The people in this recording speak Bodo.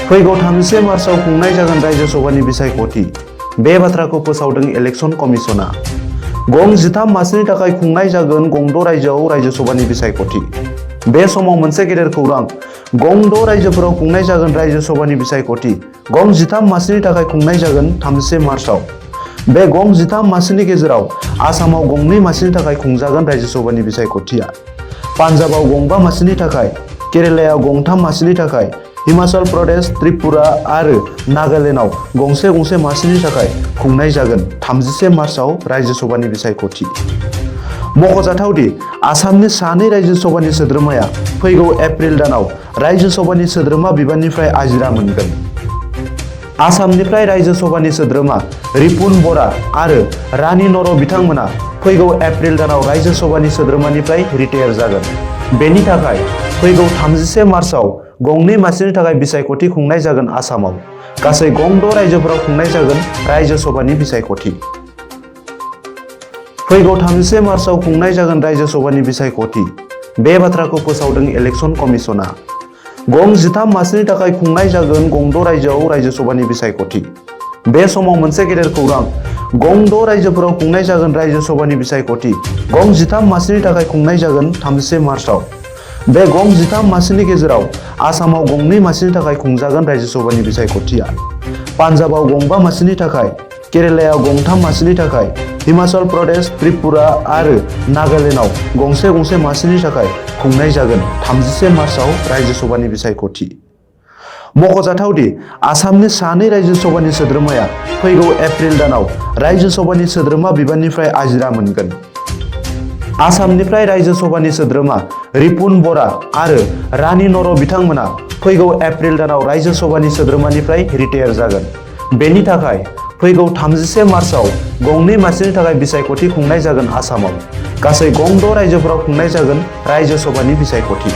फैगौ 31 मार्चआव खुंनाय जागोन राज्यो सभानि बिसायख'थि। बे बाथ्राखौ फोसावदों इलेक्शन कमिशना। गं 13 मासनि थाखाय खुंनाय जागोन गं 6 रायजोआव राज्यो सभानि बिसायख'थि। बे समाव मोनसे गेदेर खौरां। गं 6 रायजोफोराव खुंनाय जागोन राज्यो सभानि बिसायख'थि। गं 13 मासनि थाखाय खुंनाय जागोन 31 मार्चआव। बे गं 13 मासनि गेजेराव आसामाव गं 2 मासनि थाखाय खुंजागोन राज्यो सभानि बिसायख'थिया। पान्जाबाव गं 5 मासनि थाखाय, केरालायाव गं 3 मासनि थाखाय, हिमाचल प्रदेश, त्रिपुरा आरो नागालेन्डआव गंसे मासनि थाखाय खुंनाय जागोन 31 मार्चआव राज्यो सभानि बिसायख'थि। मख'जाथावदि आसामनि सानै राज्यो सभानि सोद्रोमाया फैगौ एप्रिल दानाव राज्यो सभानि सोद्रोमा बिबाननिफ्राय आजिरा मोनगोन। आसामनिफ्राय राज्यो सभानि सोद्रोमा रिपुन बरा आरो रानी नर' बिथांमोना फैगौ एप्रिल दानाव राज्यो सभानि सोद्रोमानिफ्राय रिटायार जागोन। बेनि थाखाय फैगौ 31 मार्चआव गं 2 मासनि थाखाय बिसायख'थि खुंनाय जागोन आसामाव। गासै गं 6 रायजोफोराव खुंनाय जागोन राज्यो सभानि बिसायख'थि। फैगौ 31 मार्चआव खुंनाय जागोन राज्यो सभानि बिसायख'थि। बे बाथ्राखौ फोसावदों इलेक्शन कमिशना। गं 13 मासनि थाखाय खुंनाय जागोन गं 6 रायजोआव राज्यो सभानि बिसायख'थि। बे समाव मोनसे गेदेर खौरां। गं 6 रायजोफोराव खुंनाय जागोन राज्यो सभानि बिसायख'थि। गं 13 मासनि थाखाय खुंनाय जागोन 31 मार्चआव। बे गं 13 मासनि गेजेराव आसामाव गं 2 मासनि थाखाय खुंजागोन राज्यो सभानि बिसायख'थिया। पान्जाबाव गं 5 मासनि थाखाय, केरालायाव गं 3 मासनि थाखाय, हिमाचल प्रदेश, त्रिपुरा आरो नागालेन्डआव गंसे मासनि थाखाय खुंनाय जागोन 31 मार्चआव राज्यो सभानि बिसायख'थि। मख'जाथावदि आसामनि सानै राज्यो सभानि सोद्रोमाया फैगौ एप्रिल दानाव राज्यो सभानि सोद्रोमा बिबाननिफ्राय आजिरा मोनगोन। आसामनिफ्राय राज्यो सभानि सोद्रोमा रिपुन बरा आरो रानी नर' बिथांमोना फैगौ एप्रिल दानाव राज्यो सभानि सोद्रोमानिफ्राय रिटायार जागोन। बेनि थाखाय फैगौ 31 मार्चआव गं 2 मासनि थाखाय बिसायख'थि खुंनाय जागोन आसामाव। गासै गं 6 रायजोफोराव खुंनाय जागोन राज्यो सभानि बिसायख'थि।